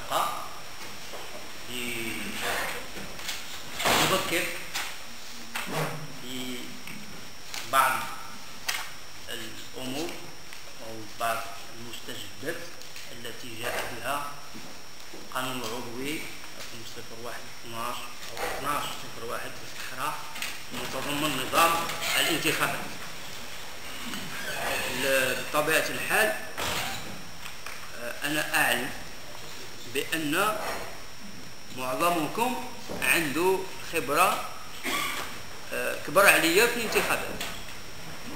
الملتقى لنذكر ببعض الأمور أو بعض المستجدات التي جاء بها القانون العضوي رقم 01.12 أو 12.01 بالأحرى المتضمن نظام الانتخابات. بطبيعة الحال أنا أعلم بأن معظمكم عنده خبرة كبر عليا في الانتخابات،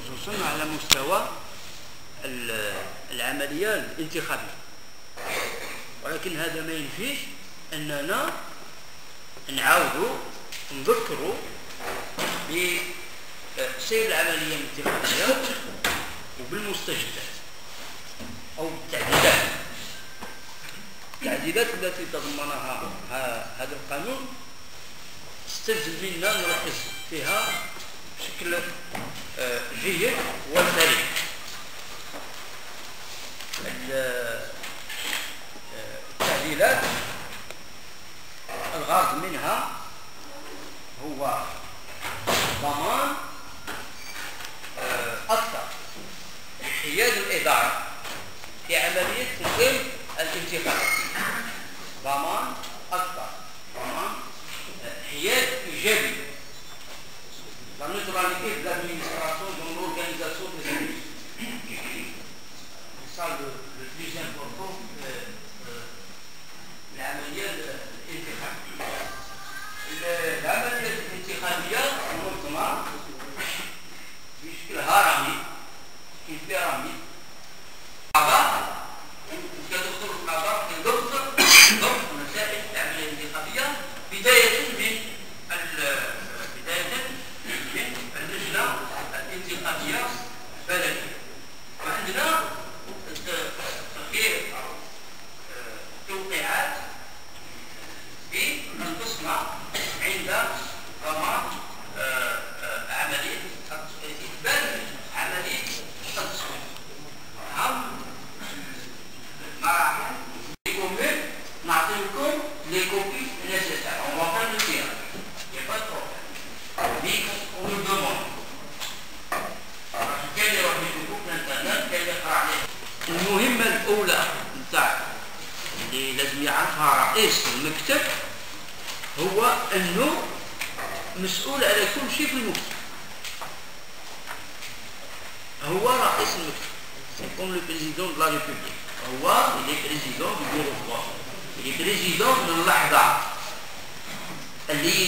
خصوصا على مستوى العملية الانتخابية، ولكن هذا ما ينفيش أننا نعاودوا نذكروا بسير العملية الانتخابية وبالمستجدات أو التعديلات. التعديلات التي تضمنها هذا القانون تستلزم منا نركز فيها بشكل جيد وسريع. التعديلات الغرض منها هو ضمان أكثر حياد الإدارة في عملية تنظيم الانتخابات، ضمان أكثر، ضمان حياد إيجابي، la neutralité de l'administration dans l'organisation des élections. C'est ça le plus important. العملية الانتخابية. العملية الانتخابية منظمة بشكل هرمي، كاين pyramide. أعضاء كتدخل الأعضاء في ضبط مسائل العملية الانتخابية بداية من اللجنة الانتخابية البلدية. وعندنا تغيير أو توقيعات بالبصمة عند ضمان عملية إثبات عملية التصويت. أهم المراحل les communes نعطيكم les copies nécessaires. On va faire le tirage. Il n'y a pas de problème. Mais on nous demande. كاين اللي يروح يشوفوا في الانترنت، كاين اللي يقرا عليه. المهمة الأولى نتاع اللي لازم يعرفها رئيس المكتب هو أنه مسؤول على كل شيء في المكتب. هو رئيس المكتب. C'est comme le président de la République. هو il est président du bureau de vote. Il est président من اللحظة اللي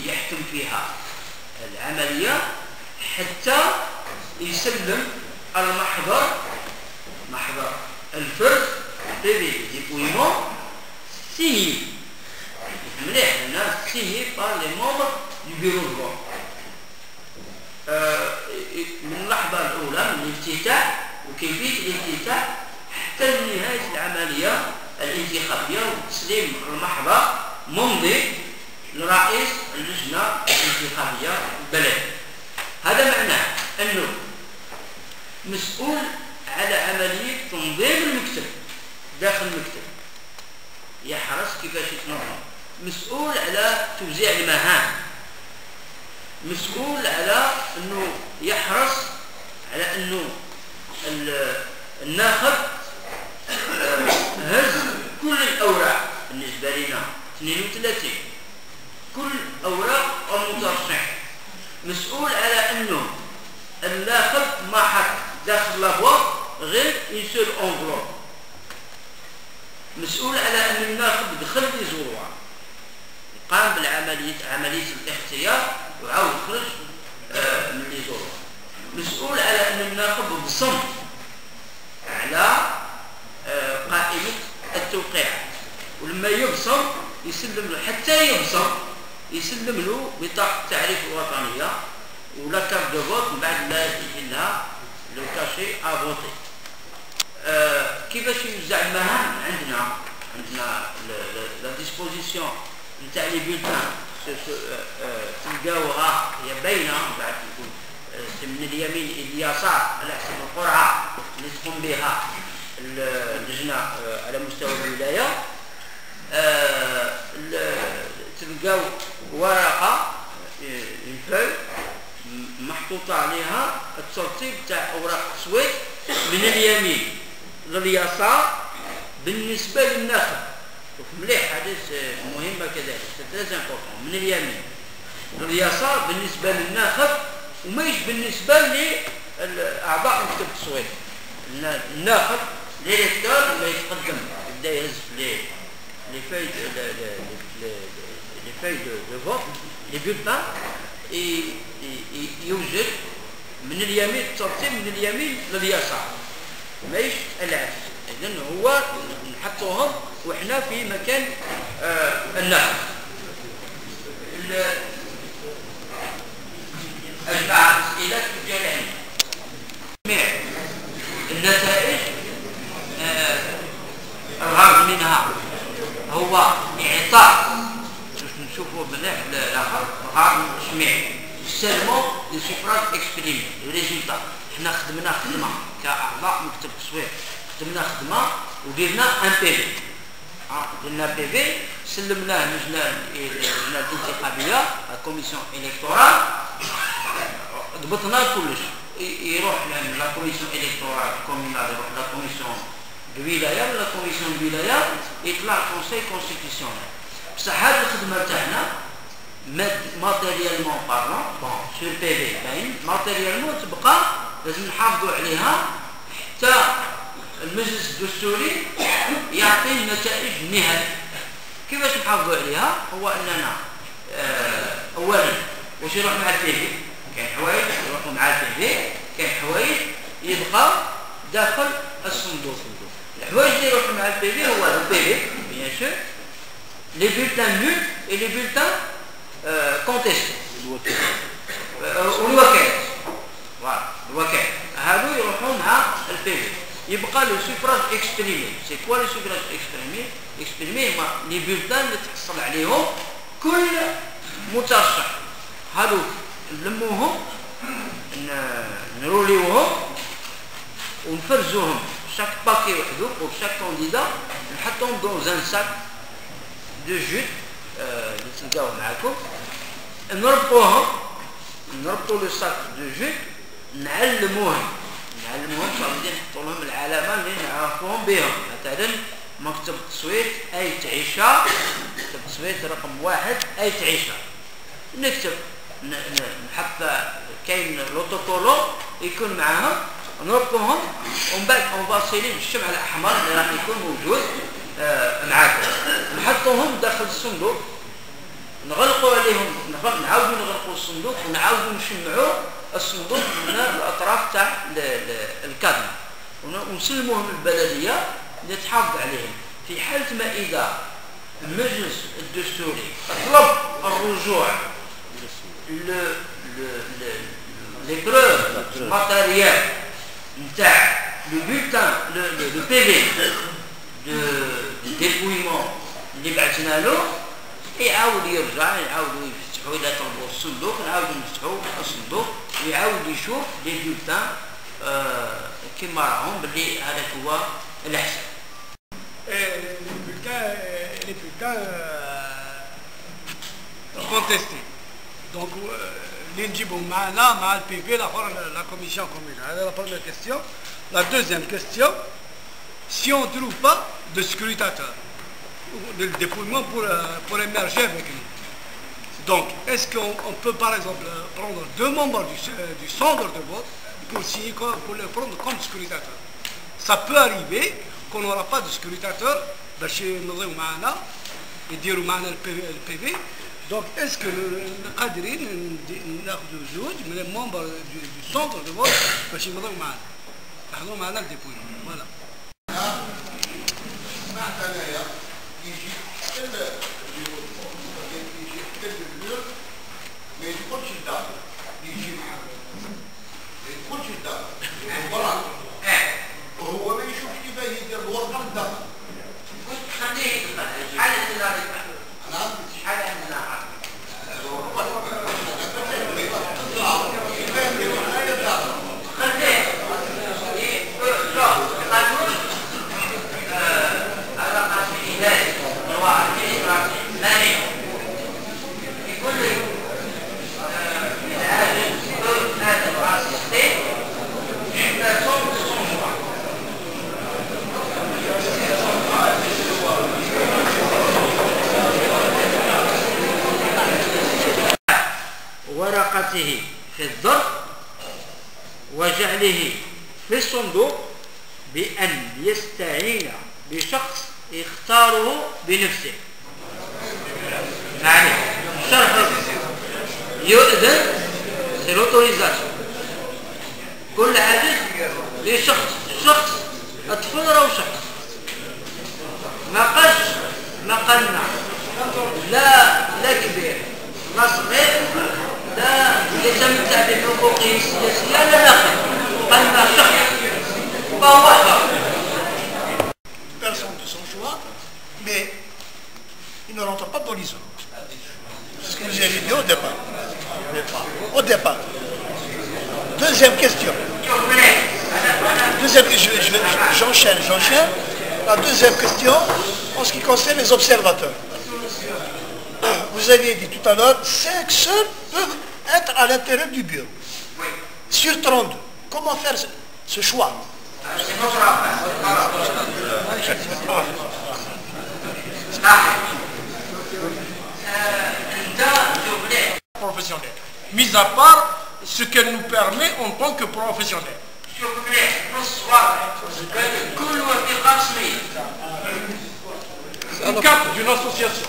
يحكم فيها العملية حتى يسلم المحضر، محضر الفرد PV dépouillement signé. مليح هنا signé par les membres du bureau de vote. من اللحظة الأولى من الافتتاح وكيفية الافتتاح حتى لنهاية العملية الانتخابية وتسليم المحضر ممضي لرئيس اللجنة الانتخابية البلدية. هذا معناه أنه مسؤول على عملية تنظيم المكتب داخل المكتب، يحرص كيفاش يتنظم، مسؤول على توزيع المهام، مسؤول على أنه يحرص على أنه الناخب هز كل الأوراق. بالنسبة لنا 32 كل أوراق المترشح، مسؤول على أنه الناخب ما حط داخل la boîte غير une seule enveloppe، مسؤول على أن الناخب دخل l'isoloir، قام بالعملية عملية الاختيار وعاود خرج من l'isoloir، مسؤول على أن الناخب بصم على قائمة التوقيعات، ولما يبصم يسلم له، حتى يبصم يسلم له بطاقة التعريف الوطنية ولا carte de vote، من بعد لا يجي لها le cachet à voter. كيفاش يوزع المهام؟ عندنا la disposition نتاع les bulletins تلقاوها هي باينة، من بعد يكون من اليمين الى اليسار على حسب القرعة اللي تقوم بها اللجنة على مستوى الولاية. تلقاو ورقة une feuille محطوطة عليها الترتيب تاع أوراق التصويت من اليمين لليسار بالنسبة للناخب. شوف مليح، هذه مهمة كذلك، c'est très important. من اليمين لليسار بالنسبة للناخب وماهيش بالنسبة لأعضاء مكتب التصويت. الناخب l'électeur لما يتقدم يبدا يهز les feuilles de vote، les bulletins، يوجد من اليمين، الترتيب من اليمين لليسار ماهيش العكس. اذا هو نحطوهم وحنا في مكان الناخب. أجمع أسئلة توجه لعندي. جميع النتائج الغرض منها هو إعطاء، باش نشوفوا مليح الآخر، الغرض من التجميع seulement les suffrages exprimés، le résultat. حنا خدمنا خدمة كأعضاء مكتب التصويت، خدمنا خدمة ودرنا un PV، درنا PV سلمناه للجنة الانتخابية، commission électorale، ضبطنا كلش. يروح la commission électorale communale، يروح la commission de ولاية، la commission de ولاية يطلع conseil constitutionnel. بصح هاد الخدمة تاعنا matériellement parlant، bon sur PV باين، matériellement تبقى لازم نحافظوا عليها حتى المجلس الدستوري يعطي النتائج النهائية. كيفاش نحافظوا عليها؟ هو اننا اولا واش يروح مع ال PV، كاين حوايج يروحوا مع ال PV، كاين حوايج يبقى داخل الصندوق. الحوايج اللي يروحوا مع ال PV هو ال PV bien sûr، les bulletins nuls et les bulletins contestés والوكالات. voilà الوكالات هادو يروحوا مع ال PV. يبقى le suffrage exprimé. c'est quoi le suffrage exprimé؟ exprimé هما les bulletins اللي تحصل عليهم كل مترشح، هادو نلموهم نروليوهم ونفرزوهم chaque paquet وحدو pour chaque candidat، نحطهم dans un sac de jute اللي تلقاوه معاكم، نربطوهم، نربطو le sac de jute، نعلموهم، نعلموهم صافي نحطو لهم العلامة اللي نعرفوهم بهم. مثلا مكتب التصويت آيت عيشة، مكتب التصويت رقم 1 آيت عيشة، نكتب نحط كاين l'autocollant يكون معاهم، نربطوهم ومن بعد on va sceller بالشمع الاحمر اللي راح يكون موجود معاكم، نحطوهم داخل الصندوق، نغلقوا عليهم، نعاودوا نغلقوا الصندوق ونعاودوا نشمعوا الصندوق من الاطراف تاع الكادر ونسلموهم للبلديه اللي تحافظ عليهم. في حاله ما اذا المجلس الدستوري طلب الرجوع les preuves matérielles نتاع le bulletin، le PV de dépouillement اللي بعثنا له، يعاود يرجع، يعاودوا يفتحوا الى طلبوا الصندوق، نعاودوا نفتحوا الصندوق ويعاود يشوف les bulletins كيما راهم باللي هذاك هو الحساب. les bulletins contestés. Donc اللي نجيبهم معنا مع ال PV الاخر la commission communale. هذا la première question. La deuxième question, si on ne trouve pas de scrutateur, le dépouillement pour émerger avec nous. Donc, est-ce qu'on peut par exemple prendre deux membres du centre de vote pour signer, pour le prendre comme scrutateur? Ça peut arriver qu'on n'aura pas de scrutateur باش يمضيو معنا يديروا معنا ال PV. Donc est-ce que قادرين ناخذوا زوج من les membres du centre de vote باش يمضيو معنا يحضروا معنا ال dépouillement؟ voilà. سمعت انايا يجي حتى ال bureau، يجي حتى البيرو، ما يدخلش الدار، يجي معاه، ما يدخلش الدار برا، وهو ما يشوفش كيفاه يدير الورقة للدار. خليه يدخل. شحال عندنا؟ نعم. شحال عندنا؟ كيفاه يدير الورقة للدار؟ خليه شوف، قانون هذا قانون. ورقته في الظرف وجعله في الصندوق بأن يستعين بشخص يختاره بنفسه. معليش شرح يؤذن، c'est l'autorisation. كل عدد لشخص، شخص الطفل راهو شخص، ما قالش ما قالنا لا لا كبير لا صغير لا يتمتع بحقوقه السياسية لا ناخذ، قالنا شخص فهو حر. Personne de son choix, mais il ne rentre pas dans l'isoloir. C'est ce que vous avez dit au départ. Au départ. Deuxième question. Deuxième, j'enchaîne, j'enchaîne. La deuxième question, en ce qui concerne les observateurs. Vous aviez dit tout à l'heure, 5 seuls peuvent être à l'intérieur du bureau. Sur 32. Comment faire ce choix? C'est notre affaire. Professionnel. Mis à part ce qu'elle nous permet en tant que professionnel. شوف مليح نص واضح كل وثيقة رسمية. Une carte d'une association.